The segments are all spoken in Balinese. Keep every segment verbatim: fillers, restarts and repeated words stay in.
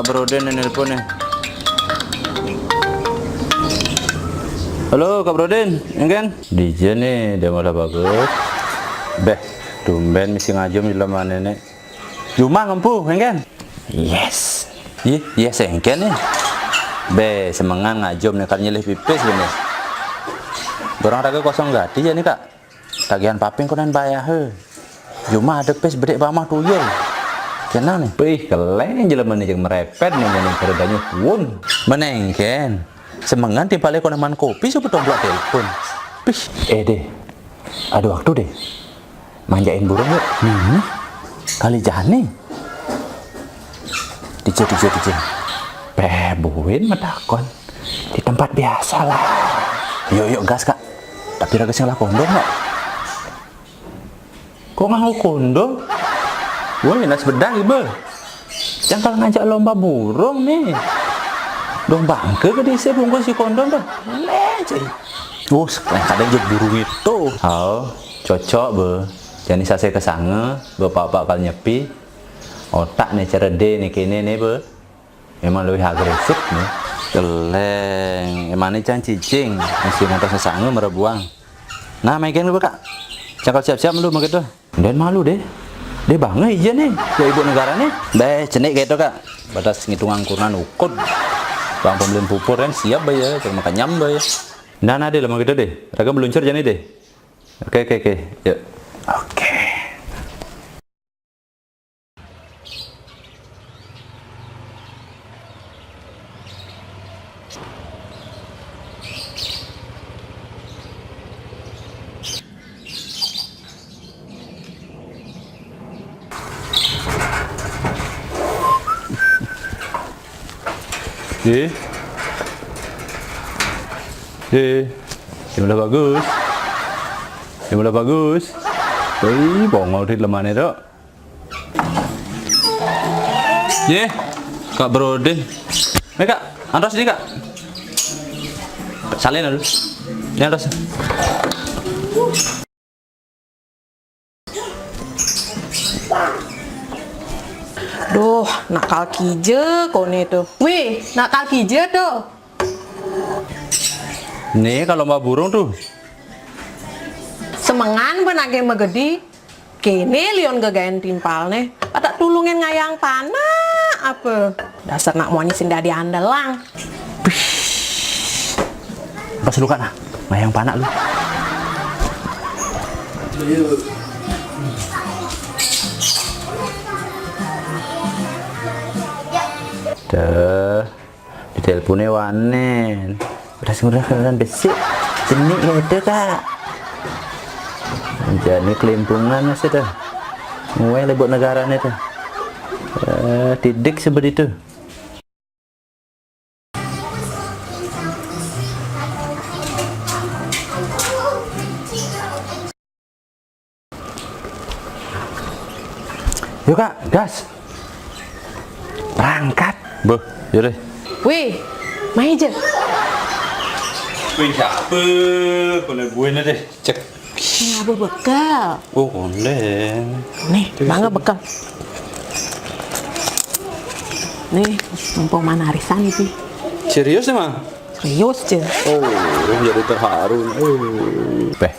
Brodin yang nelpon nih. Halo, Kak Brodin, engkén? Dija nih, dia malah bagus. Beh, tumben misi ngajum di lemah nenek. Jumah ngempu, engkén? Yes. Ih, yes, engkén nih. Beh, semengan ngajum nih, kan nyilih pipis bener. Dorong raga kosong gati ya nih, Kak. Tagihan paping konan bayah, he. Jumah ada pis bedik bamah tuyul. Kenang nih. Pih, keleng jelema nih jeung merepet nih, nih, pada danyu pun. Menengken. Semengan timpale konan man kopi, subuh tomplok telepon. Pih, eh, deh. Ada waktu, deh. Manjain burung yuk. Hmm. Kali jani. Dija, dija, dija. Peh, buin matakon. Di tempat biasa lah. Yuk, yuk, gas, Kak. Tapi raga sing lah kondom, Kak. Kok nganggo kondom? Woi, nas bedah iba. Jangkal ngajak lomba burung nih. Dong bangke ke dise bungkus si kondom dah. Leh, cai. Us, kadang je burung itu. Hao, cocok be. Jani sase kesange, be pak-pak kal nyepi. Otak nih cerede nih kene nih be. Memang lebih agresif nih. Keleng, emane can cicing, mesti ngantos sesange merebuang. Nah, maikin lu, Kak. Cakal siap-siap lu begitu. Dan malu deh. Deh bange ija nih, ya ibu negara nih. Beh, cenik gitu, Kak. Batas ngitung angkuran ukud. Bang pembelian pupur kan siap, Bay, ya. Cuma makan nyam, Bay. Nah, nah, deh, lama gitu deh. Raga meluncur jani deh. Oke, oke, oke. Yuk. Oke. Ye. Ye. Dia malah bagus. Dia malah bagus. Wih, bongol di lemane, Dok. Ye, Kak Brodin. Eh, Kak, antos di, Kak. Salin dulu. Ini antos. Duh, nakal kija kone tuh. Wih, nakal kija tuh. Nih, kalau mau burung tuh. Semengan benake megedi. Kene lion gegaen timpalne, kata tulungen ngayang panak apa? Dasar nak muani sing dadi andelang. Pas lu, Kak, nah, ngayang panak lu. Dah. Ditelepone wanen. Udah sing udah kedengeran besik. Jenik ya itu, Kak. Jani kelimpungan masih tuh. Muai lebok negarane tuh. Eh, didik sebegitu. Yuk, Kak, gas. Berangkat. Beuh, yaudah. Wih, mai ja. Wih, siapa? Konden buin deh. Cek. Ngapa bekel? Oh, konden. Nih, bangga bekel. Nih, mumpung mana arisan itu. Serius emang? Serius, Cil. Oh, jadi terharu. Oh. Beh,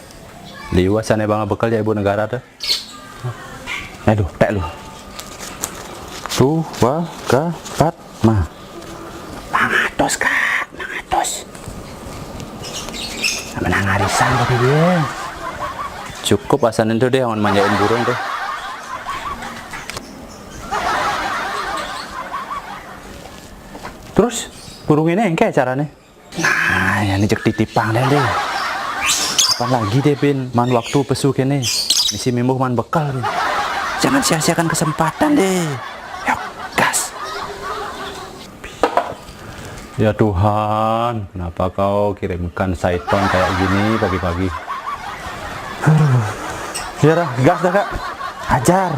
liwat sana bangga bekel ya ibu negara tuh. Aduh, tek lu. Tuh, wah, ka, pat, mah. Mangatos, Kak, mangatos. Sama nang arisan tadi dia. Cukup asanin tuh deh, awan manjain burung tuh. Terus, burung ini engke caranya? Nah, ya ini cek titipang deh, deh. Kapan lagi deh, Bin? Man waktu pesu kene. Misi mimbuh man bekal, Bin. Jangan sia-siakan kesempatan deh. Yuk, gas. Ya Tuhan, kenapa kau kirimkan syaiton kayak gini pagi-pagi? Aduh. Ya dah, gas dah, Kak. Hajar.